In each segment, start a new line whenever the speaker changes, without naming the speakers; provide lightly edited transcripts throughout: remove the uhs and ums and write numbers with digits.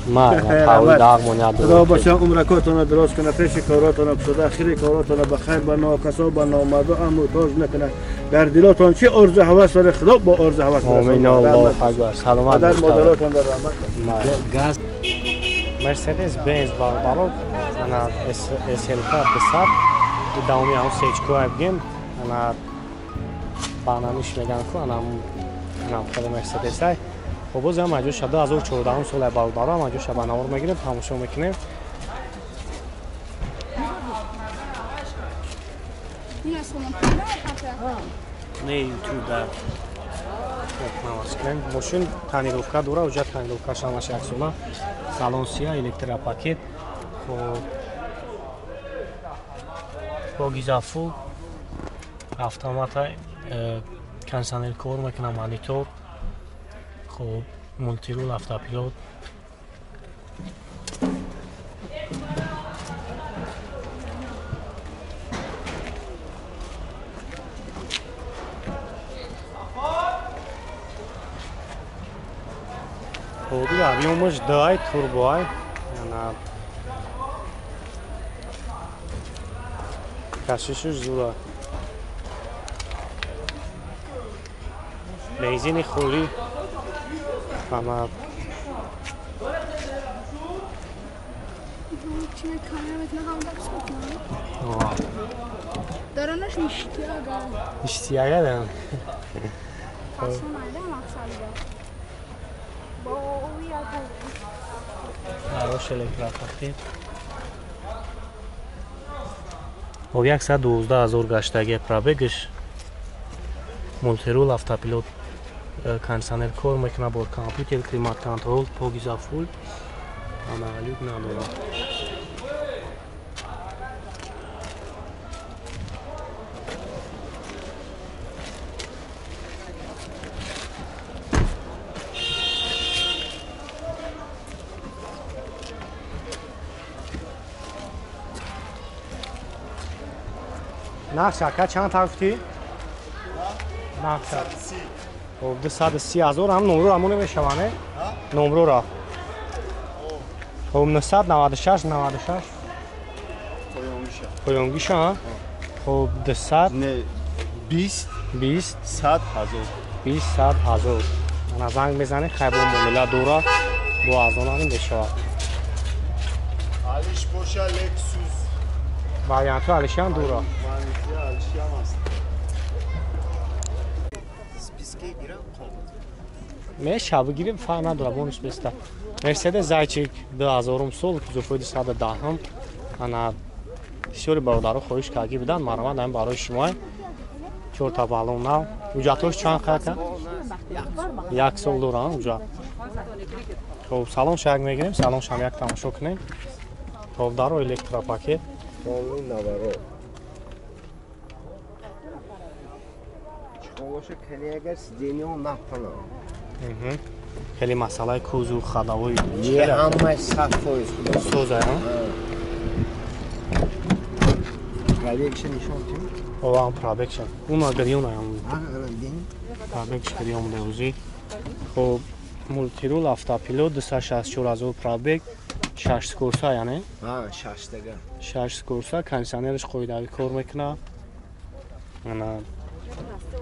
ма
ма
худо боша умракотона дуруст кунад, пеши коротона кушода, ахири коротона ба хайр, ба нокасо, ба номарду муҳтоҷ накунад. Дар дилотон чи орзу ҳавас доред, худо бо орзу ҳавас.
Омин, Аллоҳу акбар. Саломат.
Падар модаротон дар раҳмат.
Газ Мерседес Бенз бародаро, ана SLK 200 давоми ҳам сечкоа бигем, ана бананиш меган ку, ана анам хеле Мерседесай. Хоб, боз ҳам аҷоша 2014 сола бародаро, ҳам аҷоша ба навор мегирем, тамошо мекунем. Не YouTube да намаз кунем. Мошин тонировка дора, уҷа тонировка шамаш як сола. Салон сия, электропакет. Хоб, богизафул, автомата, кондиционер кор мекунам, монитор. Хоб, мультирул, автопилот. Хоб, объёмаш дай турбоай. Ана кашишаш зура. Бензини хӯрӣ. Ама
Даронаш ништиага.
Ништиага да. Хорош электропакет. Хоб, 112 000 гаштаги пробегш. Мультирул, автопилот, кондиционер кор мекунад, бо компютер, климат контрол, погизафул. Ана люк надорад. Нарх ака чанд та гуфтӣ? Нарх хоб 230 000 ҳам номро ҳамон мешаванд, не? Номрора. Хоб 996 96 поёнгиша. Хоб 200
не 20
20
100 ҳазор.
20 100 ҳазор. Ана занг мезанед, хай бо муомила дора, бо арзонани мешавад.
Алиш боша Lexus.
Вариантҳо алишиам дора. Меша бигирем, фарқ надорад, бонус беста. Мерседес Зайчик 2000 сол, кузовҳои 210. Ана бисёри бародаро хоҳиш карда буданд, марҳамат, ҳам барои шумо. Чорта баллон нав. Ҳуҷҷатҳош чанд қака? Як сол доранд ҳуҷҷат. Хоб, салон шак мегирем, салон шам як тамошо кунем. Хоб, даро электропакет. Хеле масъалаи кузу хадавои
ҳамаи 100%
соза.
Пробегша нишон тим.
Ова пробегша. Уна гриона ам. Пробегш грион деузи. Хоб, мультирул, автопилот, 264 000 пробег, 6 скорса, яъне?
Ҳа, 6 тага.
6 скорса, кондиционераш қоидавӣ кор мекунад. Ана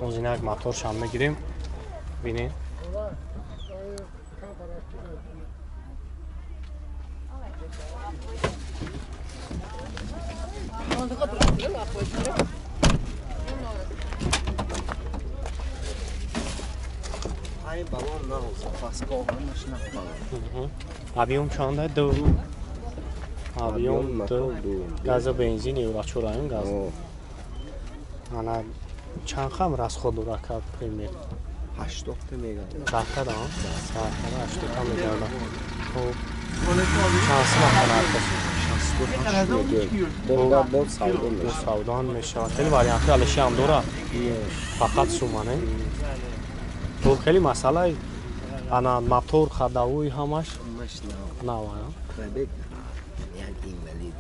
озинак моторшам мегирем. Бинед. Объём чанда? Ду. Объём ду. Газа бензин евро чораем газ. Ана чанд хам расход дора ка пример?
80 та мегардад.
Даҳта да? 80 та мегардад. Хоб, чанд сум нархаш?
68 бо савдо мешавад.
Савдо мешавад. Хеле вариантҳои алиши ҳам дорад. Фақат сума, не? Хоб, хеле масъалаи ана мотор, хадавои ҳамаш нав.
Пробег як инвалид.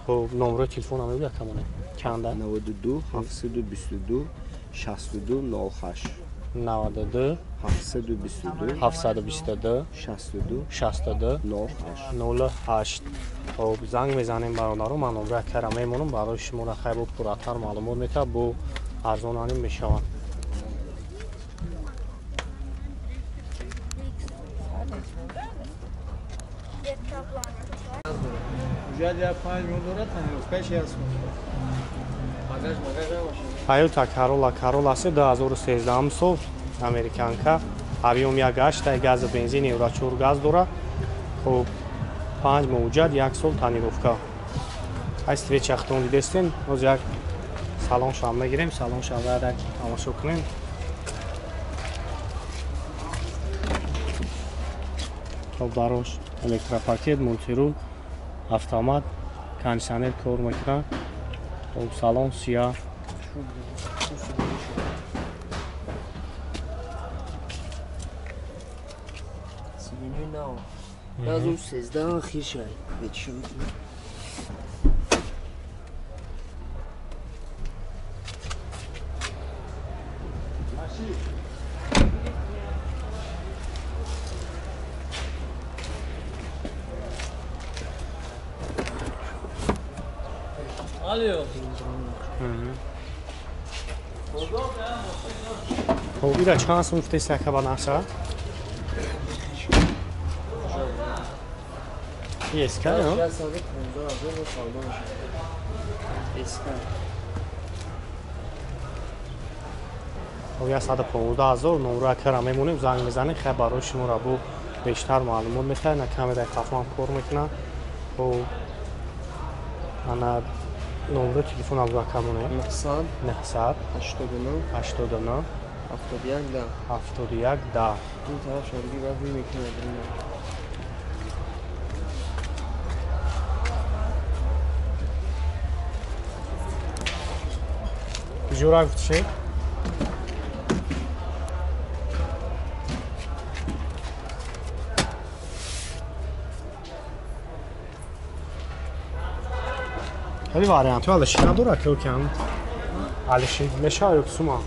Хоб, номрои телефонам мегӯяд камоне? Чанда?
92 722 62 08.
92
722
722
62
62
08
08. Хоб, занг мезанем бародаро, ман номраи акара мемонам, барои шуморо хай бо пурратар маълумот метавад, бо арзонаним мешаванд. Toyota Corolla Corolla 2013 сол, американка, объем 1.8, гази бензин, евро 4 газ дора. Хоб, 5 муҷад, 1 сол тонировка. Ай свечахтон дидестен, ҳоз як салон шам мегирем, салон шам як тамошо кунем. Хоб, дарош электропакет, мультирул, автомат, кондиционер кор мекунад. Хоб, салон сиёҳ.
Аз 13 хишай.
Хоб, ира чанд сум гуфтест ака ба нақша? СК, ё? Хоб, 115 000 номро акара мемонем, занг мезанем, хай барои шуморо бо бештар маълумот метаҳад, на камераи қафлам кор мекунад. Хоб, ана номро телефон ака монем.
900
900
89
89
71 10
71 10.
Ин тараф шарги баъд мекунад.
Жура гуфтши? Хеле вариантҳо алиши надорад ки океан? Алиши мешавад ё сума?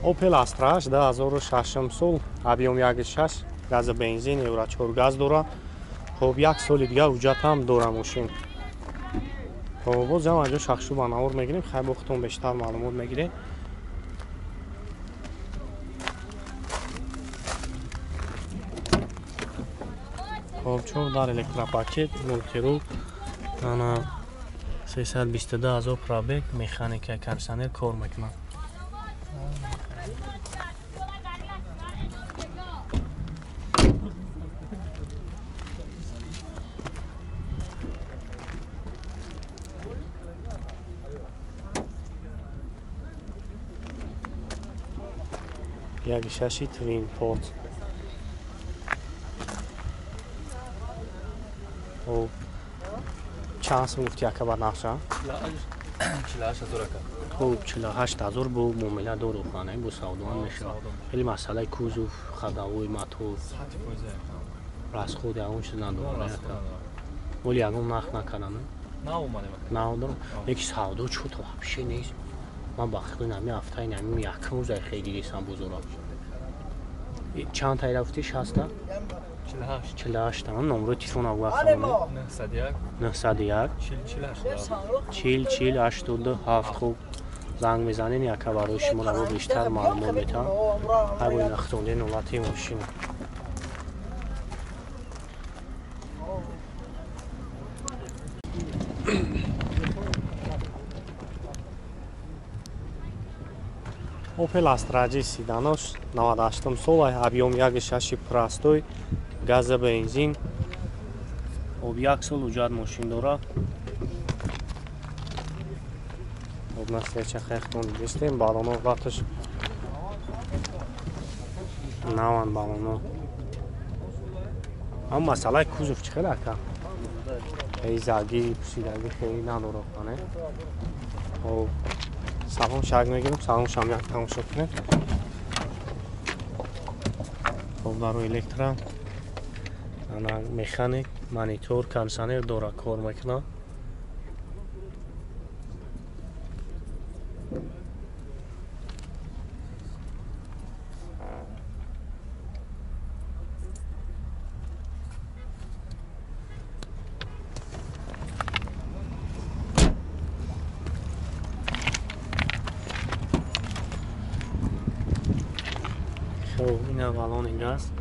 Opel Astra 2006 сол, объем 1.6, гази бензин, евро 4 газ дора. Хоб, як соли дигар ҳуҷҷат ҳам дора мошин. Хоб, боз ҳам аҷо шахшу ба навор мегирем, хай бо худтон бештар маълумот мегирем. Хоб, 4 дар электропакет, мультирул, ана 322 000 пробег, механика, кондиционер кор мекунад. Як шаши твин порт. Хоб, чанд сум гуфти ака ба нақша?
48 000 ака.
Хоб, 48 000 бо муомила дору хона, бо савдоан мешавад. Хеле масъалаи кузов, ходовой, мотор, расход ягон чиз надорад. Вале ягон нарх накардан?
На омадем ака.
На дорам. Яки савдо чӯто вообще нест. Ман ба худо нами ҳафтаи нами якум рӯзай хеле дидистам бозора. Чанд таи рафти? 60?
48.
48 та. Номро телефон агва хонам.
901
901
40
40 87. Хуб, занг мезанем, яка барои шуморо бо бештар маълумот метаҳам. Ҳар бо нахтонди ҳолати мошин. Opel Astra G седанош 98 сол, объем 1.6 простой, газа бензин. Об як сол ҳуҷҷат мошин дора. Об на свеча хехтон дидистем, балоно ваташ наван балоно. Ам масъалаи кузов чӣ хел ака? Эй заги, пусидаги хеле надорад, не? Хоб, салон шак мегирем, салон шам як тамошо кунем. Хоб, даро электро, ана механик, монитор, кондиционер дора, кор мекунад. Хоб, ина балон инҷаст.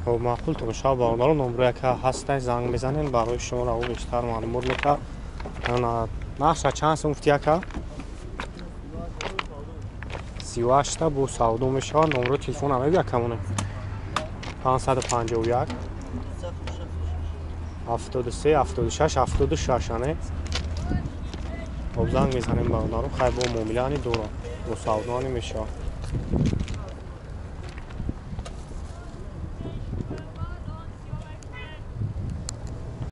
Хоб, маъқултон шав бародаро, номро яка ҳастай, занг мезанем, барои шумо раво бештар маълумот мека. Нархша чанд сум гуфти яка? 38-та бо савдо мешавад. Номро телефона мегӯ якамоне? 551 73 76 76 ане. Хоб, занг мезанем бародаро, хай бо муомилаани дора, бо савдоани мешавад.